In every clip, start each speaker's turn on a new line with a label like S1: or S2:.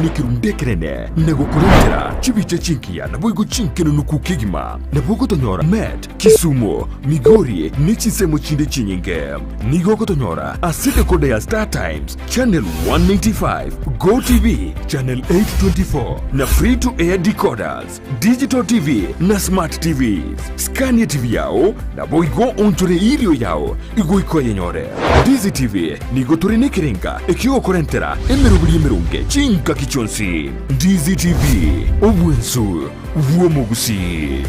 S1: Nekerundu ekenene na gokorentera chibicha chingiya naboigo chinkenenuku kegima. Nabo ogotonyora Met, Kisumu, Migori ne chinsemo chinde chinyinge. Nigo ogotonyora ase decoder ya Star Times, Channel 195, Go TV, Channel 824 na Free to Air decoders, Digital TV na Smart TVs. Scan etv yao naboigo onchore erio yao igoika oyenyore. Ndizi TV nigo tore nekerenga ekiogokorentera emeroberi emeronge chingaki chionsi. Ndizi TV, obwensu bw'omogusii.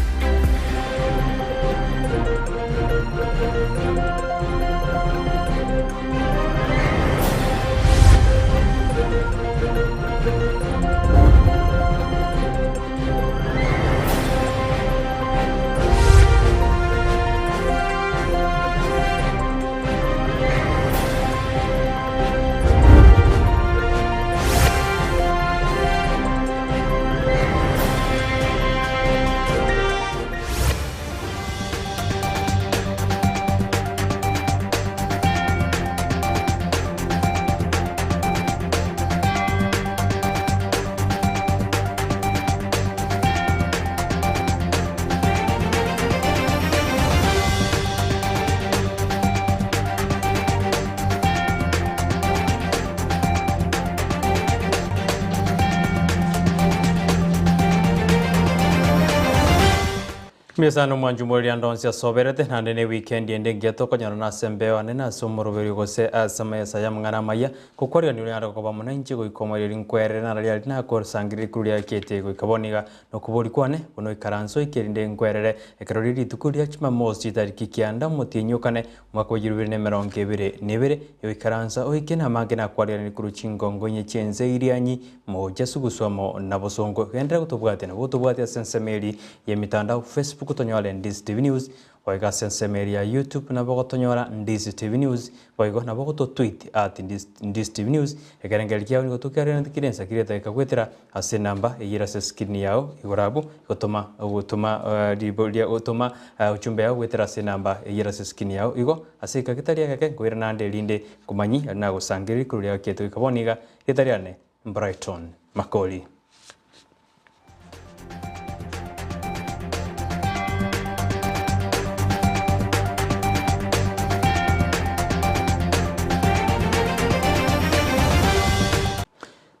S2: Mbuya sana omwanchi omoreri ande onsi asoberete, naende ne weekend ende engiya tokonyorana ase embeo ane na ase omoroberio gose ase amaiso aya amang'ana amaya, Gokwarigania onyare koba mono inche goika omoreri nkwerere narari aria nakosangereria rikuru ria kiete goika bono iga nokobori kwane bono oikaranse oike erinde nkwerere ekero rie rituko ria Jumamosi chitariki kianda omotienyi okane omwaka bwa eirubere na emerongo ebere na ebere yoikaransa oike namange nakwarigania rikuru chingongo inye chiense irianyi mocha sugusu amo na bosongo genderera gotobwatia nabo otobwatie ase ensemo eri yemitandao Facebook tonyore Ndizi TV News Boigo ase ensemo eria ya YouTube nabo ogotonyora Ndizi TV News, boigo nabo ogototweet at Ndizi TV News, ekerengererio kiao nigo tokiareneti kire ensa kire edageka goetera ase enamba eyio ere ase escreen yao igoro abwo, gotoma gotoma ribo gotoma ujumbe yao goetera ase enamba eyio ere ase escreen yao igo, ase egeka getari egeke nkoirana ande erinde nkomanyi aria nagosangereria rikoro riao kiaito goika bono iga, rieta riane Brighton Makori.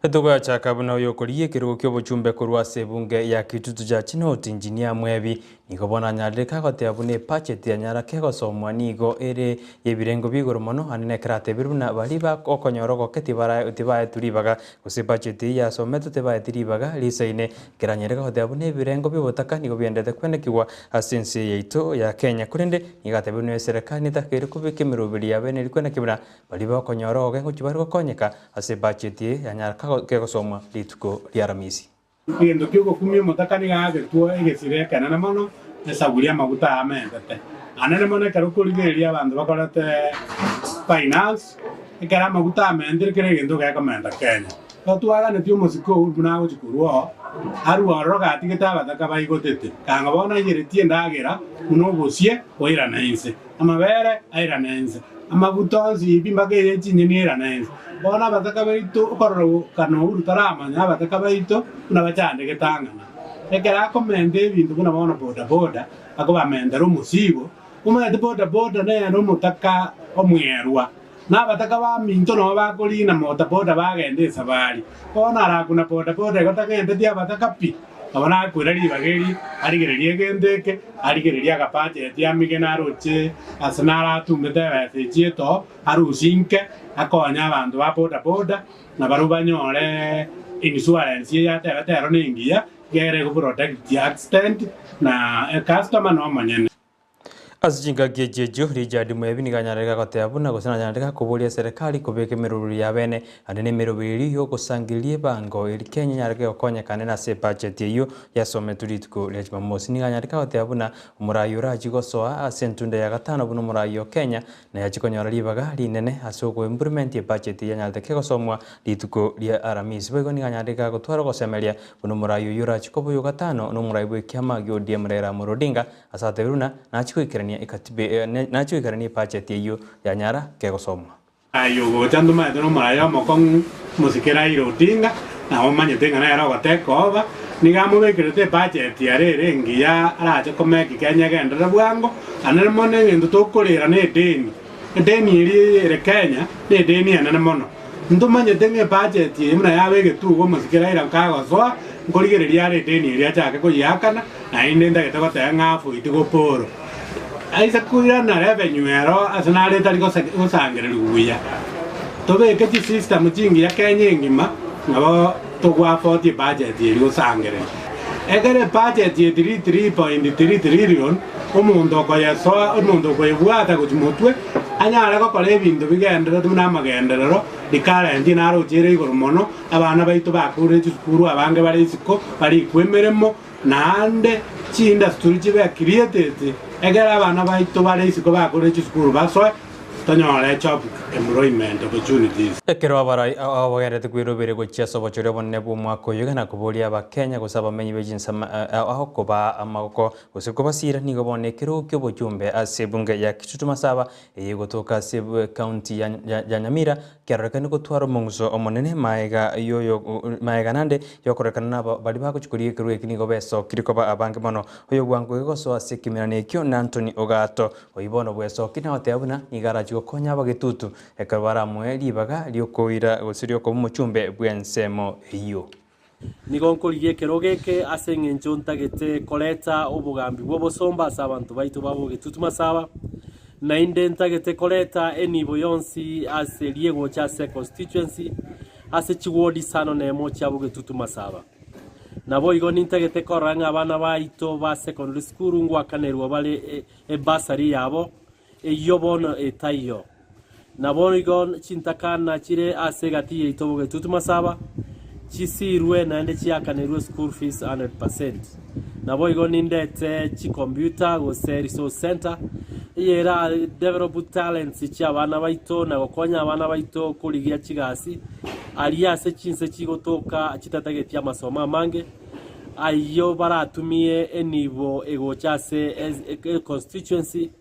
S2: Etogochaka buna oyokorigia ekerogo ki'obochumbe korwa ase ebunge ya Kitutu Church North, Engineer Mwebi, nigo bono anyarire kagoteba buna ebudget yanyara kegosomwa nigo ere y'ebirengo bi'igoro mono ande nekero atebire buna baria bakonyora ogoke tibaetwe ribaga Gose budget eyio yasometwe tebaeti ribaga risaine, keranyare goteba buna ebirengo bi'obotaka nigo biendete kwenekigwa ase ense yaito ya Kenya. Korende nigo atebire buna eserekari netakeire kobeka emeroberi ya bene erio kweneki buna baria bakonyora ogoke ngochia bare gokonyeka ase budget eye yanyara kegosomwa rituko ria Aramisi.
S3: Egento ki'ogokumia omotaka nigo agetwe egesire ekenene mono, esaburi y'amaguta aamentete. Anene mono ekero okorigereria abanto bakorete finance, ekero amaguta amentire kera egento gekomenta Kenya. Igo twaganetie omosike oyio buna agochia korwa oo, arwe ororo gatigete abataka baigotete, kanga bono aiyeretie endagera buna obosie oirane inse. Amabere airane ense, amaguta onsi pi mpaka eye chinyeni airane ense. Bono abataka baito okororokana Uhuru taramanya abataka baito buna bachandegete ang'ana. Ekero akomenta ebinto buna bono bodaboda akobamentera omosigo, omanyete bodaboda nere omotaka omwerwa, na abataka baminto nabo bakorina modaboda bagenda esabari. Bono arakuna bodaboda igo tagendetie abataka pi. Nabo nakoira ribaga eri, arigererie egento eke, arigererie agabudget amige naroche ase naratumete ebesa echio etoo, arusie inke, akonye abanto ba boda boda, na barabwo banyore insurance eye atebete ero nengiya, egere ego protect accident na ecustomer na omonyene.
S2: Ase chingaki echi echio, Richard Mwebi nigo anyarete goteba buna gose nanyarete gakoboria eserekari kobeka emeroberi ya bene naende nemeroberi yogosangereria ebango eri Kenya enyareke gokonyekana nase ebudget eyio yasometwe rituko ria Jumamosi. Nigo anyarete goteba buna omorai orachie gosoa ase entunda ya gatano buna omorai o Kenya naye achie konyora ribaga rinene ase ogoimplement ebudget eyio anyarete kegosomwa rituko ria Aramisi. Boigo nigo anyarete gagotwara ogosemeria buna omorai oyio orachie koba oyo gatano nomorai bw'ekiama gia ODM Raila Amolo Odinga Ase atebire buna nachie goikerania ekatiba nachie goikerania ebudget eyio yanyara kegosomwa.
S3: Aye ogocha ntomaete nomoraia omokong'u omosike Raila Odinga. Nabo omanyete ng'a nere ogoteka oba, nigo amobekerete ebudget ere ere engiya arache komeki Kenya egenderere bwango, naende mono egento tokorera na edeni. Edeni eria ere Kenya na edeni enene mono. Ntomanyete ng'a ebudget eye buna yabegetwe igo omosike Raila nkagosoa, nkorigereria are edeni eria achake koyiakana, naende ntagete goteba ng'a avoid goporo. Aise koirana revenue ero ase nare etari gosangererigwa buya. Tobeke chisystem chingiya Kenya engima nabo togwa afford ebudget eria gosangereria. Ekero ebudget ye 33.3 trillion omonto okoyesoa omonto okoyebwata gochia motwe anyare gokora ebinto bigendererete buna amagenderero recurrent naroche ere igoro mono abana baito bakorire chisukuru abange bare isiko barikwe emeremo Naende chiindustry chibe created ekero abana baito bare isiko bakorire chisukuru basoe tonyore job employment opportunities.
S2: Ekero abarai aba bagenderete kwerobera gochia ase obochori obonene bw'omwaka oyo na koboria Abakenya gose abamenyi be chinsemo ao kobaa amagoko gose kobasiira nigo bono ekerogo ki'obochumbe ase ebunge ya Kitutu Masaba eye egotoka ase ekaunti ya Nyamira Kiarorekane gotwara omong'uso omonene maega y'oyo maega nande y'okorekana nabo baria bagochia korigia ekerogo eki nigo besokire koba abange mono. Oyo bwango gosoa ase ekemerano ekio na Antony Ogato. Oyio bono bwesokire na goteba buna nigo arachie gokonya abagetutu ekero baramoe ribaga riokoira gose riokoba omochumbe bw'ensemo eyio.
S4: Nigo nkorigia ekerogo eke ase engencho ntagete koreta obogambi bw'obosomba ase abanto baito ba Bogetutu Masaba, naende ntagete koreta enibo yonsi ase eria egocha ase econstituency ase chiward isano na emo chia Bogetutu Masaba. Naboigo nintagete korora ng'a abana baito ba secondary school ngoakanerwa bare ebursary yabo, eyio bono etaiyo. Naboigo chintakana chire ase egati yaito bogetutu masaba, chisiirwe naende chiakanerwe school fees 100%. Naboigo nindete chicomputer gose resource center eyera develop talents chia abana baito na gokonya abana baito korigia chigasi aria ase chinse chigotoka chitatageti amasomo amange ayio baratumie enibo egocha ase econstituency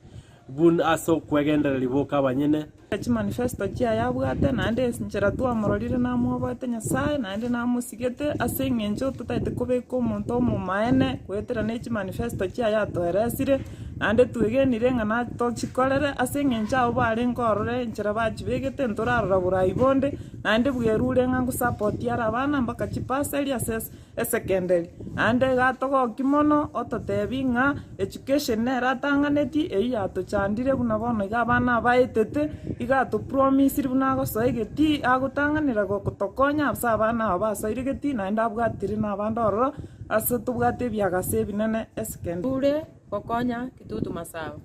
S4: Buna ase okwegendereria boka abanyene.
S5: Chimanifesto chiaye abwate, naende enchera twamororire namwoboete Nyasae, naende namosigete ase eng'encho totaete kobeka omonto omomaene goetera ne chimanifesto chiaye atoeresire, naende twegenire ng'a natochikorere ase eng'encho abwo barenge ororo enchera bachibegete ntorarora borai bonde, naende bwerure ng'a ngosapoti are abana mpaka chipaseri ase Esekenderi. Naende iga atogokia mono ototebi ng'a education nere atang'aneti, eyio yatochandire buna bono iga abana abaetete, iga atopromisiri buna agosoa egetii agotang'anera gotokonya ase abana aba basoire egetii naende abwatire na abande ororo ase tobwate ebiagasa ebinene esekenderi.
S6: Ure gokonya Kitutu Masaba.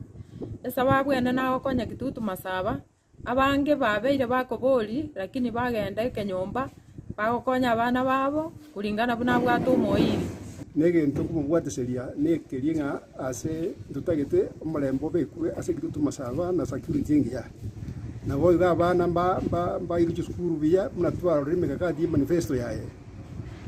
S6: Esababu ende nagokonya Kitutu Masaba, Abange babeire bakoboria, lakini bagenda ekenyomba, bagokonya abana babo kuringana buna abwate omoiri.
S7: Negento nkomobwateseria nekeria ng'a ase ntotagete omorembe obekwe ase ekero tomasaba na security engiya. Naboigo abana mbairwe chisukuru buya buna twarorire emekakati ye manifesto yaye.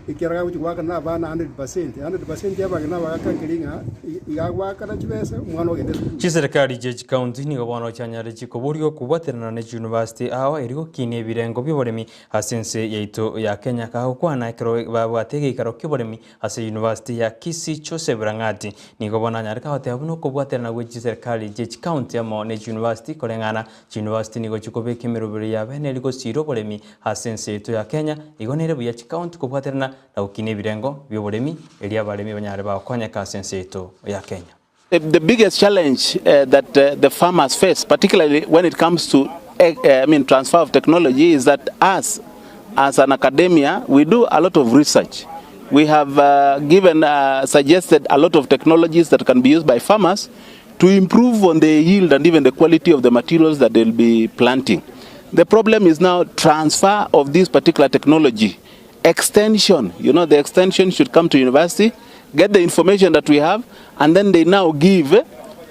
S7: Ekiagera gagochia goakana abana 100%, 100% y'abageni abagaka nkeri ng'a iga agoakana chibesa omwana ogende esukuru.
S2: Chiserikari chie chikaunti nigo bono chianyarire chikoboria okobwaterana ne chiyunivasiti ao erio gokinia ebirengo bi'oboremi ase ense yaito ya Kenya. Kagokwana ekero babwate egeikaro ki'oboremi ase eyunivasiti ya Kisii Joseph Rang'ati nigo bono anyarete goteba buna okobwaterana gwe chiserikari chie chikaunti amo ne chiyunivasiti koreng'ana chiyunivasiti nigo chikobeka emeroberi ya bene erio gosiira oboremi Ase ense yaito ya Kenya, igo nere buya chikaunti kobwaterana na gokina ebirengo bi'oboremi erio abaremi banyare bagokonyeka ase ense yaito ya Kenya.
S8: The biggest challenge that the farmers face, particularly when it comes to I mean transfer of technology, is that us as an academia, we do a lot of research. We have given, suggested a lot of technologies that can be used by farmers to improve on the yield and even the quality of the materials that they'll be planting. The problem is now transfer of this particular technology, extension. You know, the extension should come to university, get the information that we have, and then they now give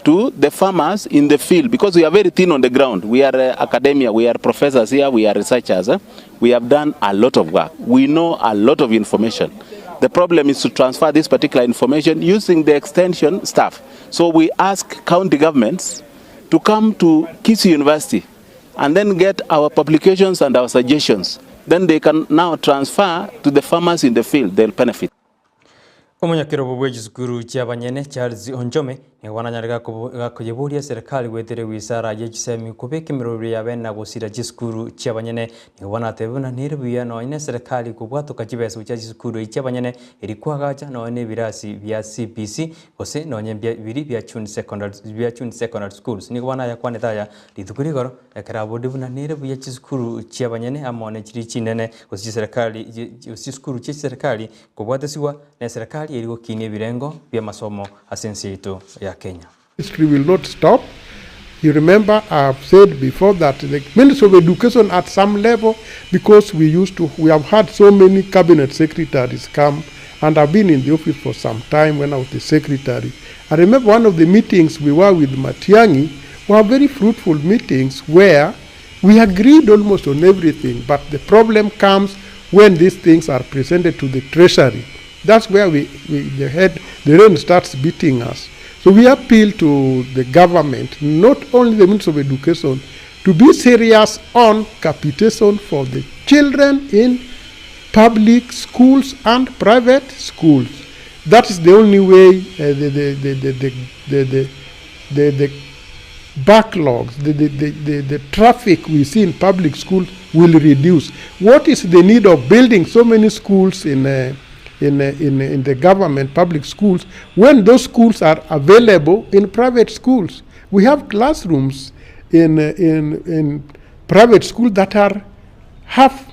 S8: to the farmers in the field because we are very thin on the ground. We are uh, academia, we are professors here, we are researchers. Eh? We have done a lot of work. We know a lot of information. The problem is to transfer this particular information using the extension staff. So we ask county governments to come to Kisii University and then get our publications and our suggestions. then they can now transfer to the farmers in the field, they'll benefit.
S2: Omonyakerobo bwe chisukuru chi'abanyene Charles Onchome nigo bananyare gakoyeboria eserekari goetera ewisara ye chisemi kobeka emerobio yabe na gosira chisukuru chi'abanyene. Nigo banatebe buna nere buya nonya ne eserekari kobwatoka chibesa gochia chisukuru echi chi'abanyene eri koagacha nonya ne ebirasi bia CBC gose nonya mbia biria bia Chuni Secondary bia Chuni Secondary Schools. Nigo banayakwanete aya rituko rigoro ekero abodire buna nere buya chisukuru chi'abanyene amo ne chiria chinene gose chiserekari gose chisukuru chie chiserekari Kobwatesigwa neserekari eri gokinia ebirengo bi'amasomo ase ense yaito ya Kenya.
S9: History will not stop. You remember I have said before that the Ministry of Education at some level, because we used to, we have had so many cabinet secretaries come, and I've been in the office for some time when I was the secretary. I remember one of the meetings we were with Matiang'i were very fruitful meetings where we agreed almost on everything, but the problem comes when these things are presented to the treasury. That's where we, we the head, the rain starts beating us. So we appeal to the government, not only the Ministry of Education, to be serious on capitation for the children in public schools and private schools. That is the only way uh, the, the, the, the, the, the, the, the, the backlogs, the, the, the, the, the traffic we see in public schools will reduce. What is the need of building so many schools in, uh, in, uh, in, in the government public schools when those schools are available in private schools? We have classrooms in, uh, in, in private schools that are half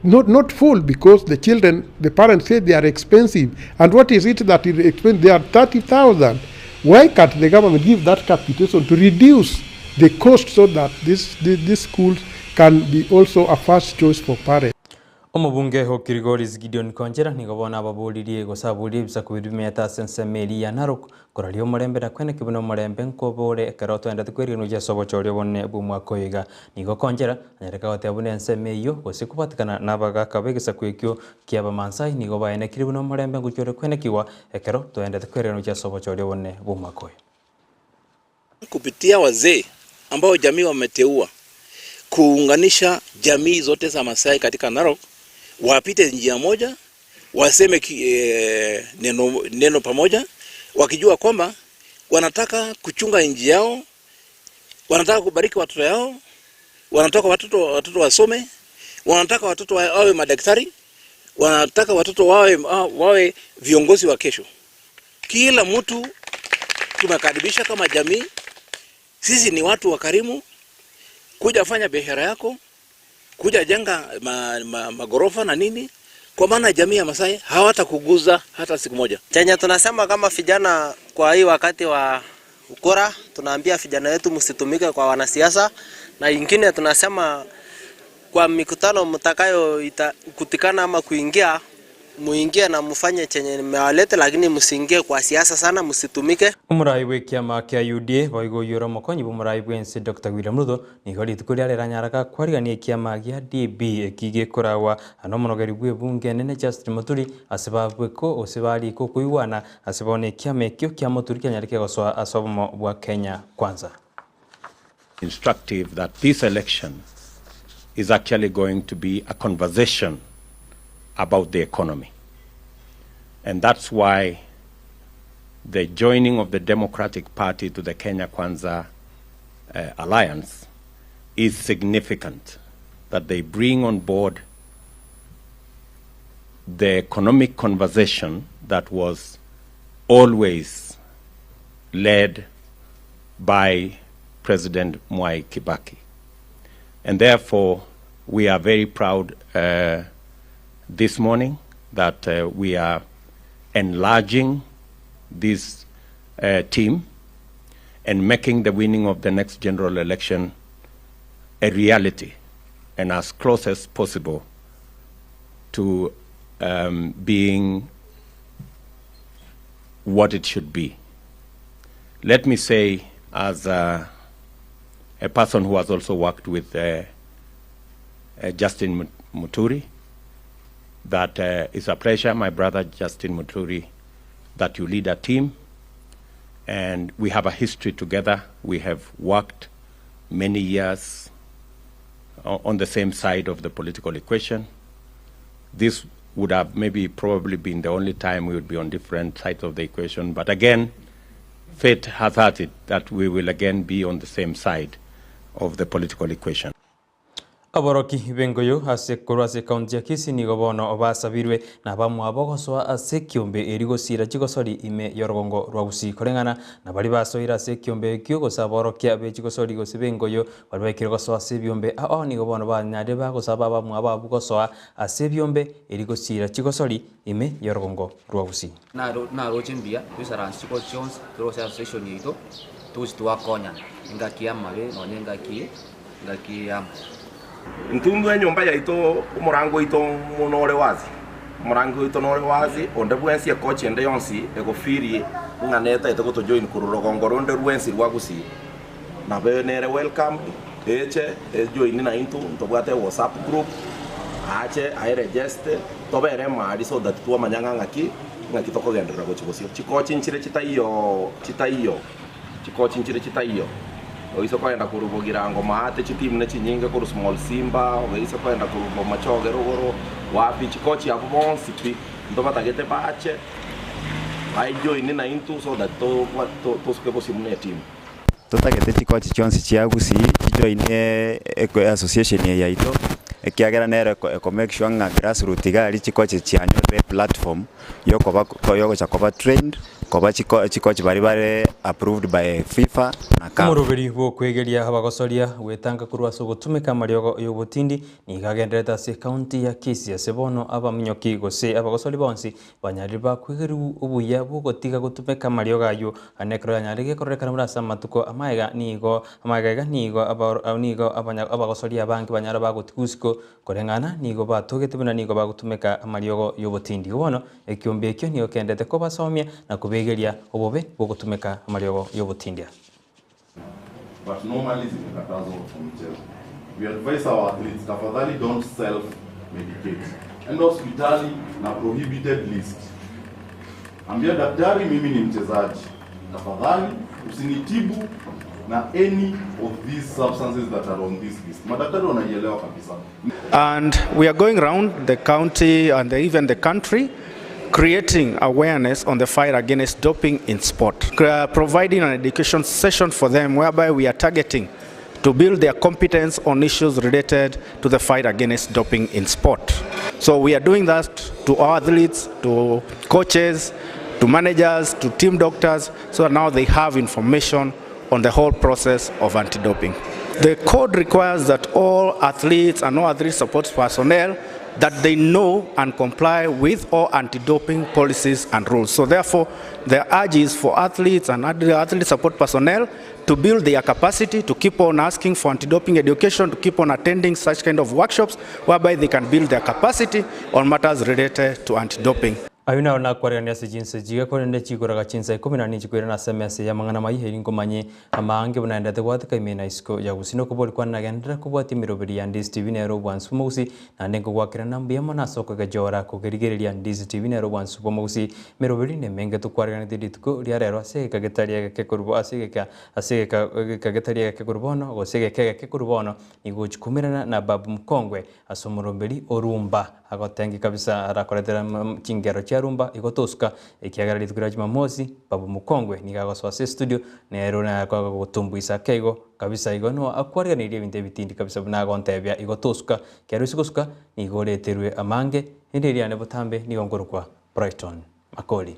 S9: not, not full because the children, the parents say they are expensive. And what is it that is expensive? They are 30,000. Why can't the government give that capitation to reduce the cost so that this, this, these schools can be also a first choice for parents?
S2: Omobunge o Kilgoris Gideon Konchera nigo bono ababoririe gose aboririe ebisaku biria bimenyete ase ensemo eria ya Narok koraria omorembe na kweneki buna omorembe nkoba ore ekero toendete kwerigenwa ase obochori obonene bw'omwaka oyo iga. Nigo Konchera anyareke goteba buna ensemo eyio gose kobwatekana nabagaka b'egesaku ekio ki'Abamaasai nigo baenekirie buna omorembe ngochia ore kwenekigwa ekero toendete kwerigenwa ase obochori obonene bw'omwaka oyo.
S10: Kupitia wazee ambao jamii wameteua kuunganisha jamii zote za Masai katika Narok, wapite njia moja, waseme ki, e, neno, neno pamoja, wakijua kwamba wanataka kuchunga nchi yao, wanataka kubariki watoto yao, wanataka watoto watoto wasome, wanataka watoto wawe madaktari, wanataka watoto wawe, wawe viongozi wa kesho. Kila mtu tumekaribisha kama jamii. Sisi ni watu wakarimu, kuja fanya biashara yako, kuja jenga ma, ma, magorofa na nini, kwa maana jamii ya Masai hawatakuguza hata siku moja.
S11: Chenye tunasema kama vijana kwa hii wakati wa ukora, tunaambia vijana wetu msitumike kwa wanasiasa, na ingine tunasema kwa mikutano mtakayo kutikana ama kuingia muingie na mufanye chenye nimewalete, lakini msiingie kwa siasa sana, msitumike.
S2: Omorai bw'ekiama kia UDA boigo oyio ore omokonyi bw'omorai bw'ense Doctor William Ruto nigo rituko riare ranyaraka kwarigania ekiama gia DP eki gekoragwa nomonogeri bw'ebunge enene Justin Muturi ase babweko gose barike okoigwana ase bono ekiama ekio kia Muturi kianyareke gosoa ase obomo bwa Kenya Kwanza.
S12: Instructive that this election is actually going to be a conversation about the economy. And that's why the joining of the Democratic Party to the Kenya Kwanza uh, Alliance is significant, that they bring on board the economic conversation that was always led by President Mwai Kibaki. And therefore, we are very proud uh, this morning that uh, we are enlarging this uh, team and making the winning of the next general election a reality and as close as possible to um, being what it should be. Let me say, as a, a person who has also worked with uh, uh, Justin Muturi, that uh, it's a pleasure, my brother Justin Muturi, that you lead a team. And we have a history together. We have worked many years on the same side of the political equation. This would have maybe probably been the only time we would be on different sides of the equation. But again, fate has had it that we will again be on the same side of the political equation.
S2: Aboroki b'engoyo ase korwa ase ekaunti ya Kisii nigo bono basabirwe nabamwabo gosoa ase ekiombe eri gosiira chigosori ime y'orogongo rwa Gusii. Koreng'ana na baria basoire ase ekiombe ekio gose aborokia be chigosori gose b'engoyo baria baikire gosoa ase ebiombe ao nigo bono banyarire bagosaba abamwabo abwo gosoa ase ebiombe eri gosiira chigosori ime y'orogongo rwa Gusii.
S13: Naroche mbuya toisaranse chikoro chionsi tore ase association yaito togochi twakonyana engaki y'amabe nonya engaki engaki y'amaya.
S14: Intwe enyomba yaito omorango oito nore wazi, omorango oito nore wazi, onde bwensi ekochi ende yonsi egofeel ng'a netagete gotojoin korwa rogongo ronde rwensi rwa Gusii, nabo nere welcomed, eche ejoini naintwe, ntobwate ewhatsapp group, ache aeregister, tobere emari so that twamanya ng'a ng'aki, ng'aki tokogenderera gochia bosio. Chikochi nchire chitaiyo chitaiyo, chikochi nchire chitaiyo, oise kogenda korwa Bogirango maate chitimu ne chinyinge korwa Small Simba, oise kogenda korwa Bomachoge rogoro, wapi, chikochi abwo bonsi pi, ntobatagete bache, baejoini naintwe so that tosuke bosio buna etimu.
S15: Totagete chikochi chionsi chia Gusii chijoinie association eye yaito ekiagera nere eko make sure ng'a grassroot iga aria chikochi chianyorire eplatform yokoba yogocha koba trained koba chikochi baria bare approved by FIFA na CAF.
S2: Omoroberi bw'okwegeria abagosoria gwetanga korwa ase ogotumeka amariogo y'obotindi nigo agendererete ase ekaunti ya Kisii ase bono abaminyoki gose abagosori bonsi Banyarire bakwegerigwe obuya bw'ogotiga gotumeka amariogo ayio, naende ekero yanyarire gekororekana buna ase amatuko amaega nigo amaega iga nigo nigo abagosoria abange banyara bagotigwa isiko, koreng'ana nigo batogete buna nigo bagotumeka amariogo y'obotindi. Igo bono ekiombe ekio nigo kendete kobasomia na kobegeria obobe bw'ogotumeka amariogo y'obotindia.
S16: But normally zimekatazwa kwa michezo. We advise our athletes, tafadhali don't self medicate. Enda hospitali na prohibited list. Ambia daktari, mimi ni mchezaji, tafadhali usinitibu na any of these substances that are on this list. Madaktari wanaielewa kabisa.
S17: And we are going round the county and even the country creating awareness on the fight against doping in sport, providing an education session for them whereby we are targeting to build their competence on issues related to the fight against doping in sport. So we are doing that to our athletes, to coaches, to managers, to team doctors, so that now they have information on the whole process of anti-doping. The code requires that all athletes and all athlete support personnel that they know and comply with all anti-doping policies and rules. So therefore, the urge is for athletes and athlete support personnel to build their capacity, to keep on asking for anti-doping education, to keep on attending such kind of workshops whereby they can build their capacity on matters related to anti-doping.
S2: Ayio naro nakwarerania ase chinsa chiga, korende chikoraga chinsa ikomi na nichikoirana ase emesa y'amang'ana amayia, erio nkomanye amaange buna naendete goateka ime na isiko ya gusii. Nokobori kwane nagenderera kobwatia emeroberi ya Ndizi TV nero obwansu bw'omogusii, naende nkogwakerana mbuya mono ase okogechora kogerigereria Ndizi TV nero obwansu bw'omogusii. Emeroberi nemenge tokwareganetie rituko ria rero ase egeka getari egeke korwa ase egeka ase egeka egeka getari egeke korwa bono gose egeka egeke korwa bono nigo ogochia koumerana na Babu Mkongwe ase omoroberi o rumba. Agotengi kabisa arakoretera chingero chia rumba igo tosuka ekiagera rituko ria Jumamosi Babu Mukongwe nigo agosoa ase estudio nero nagogotumbuisa ake igo kabisa igo no akwariganeirie ebinto ebitindi kabisa buna agontebia igo tosuka kero ase gosuka nigo oreterwe amange rende riane botambe nigo nkorokwa Brighton Makori.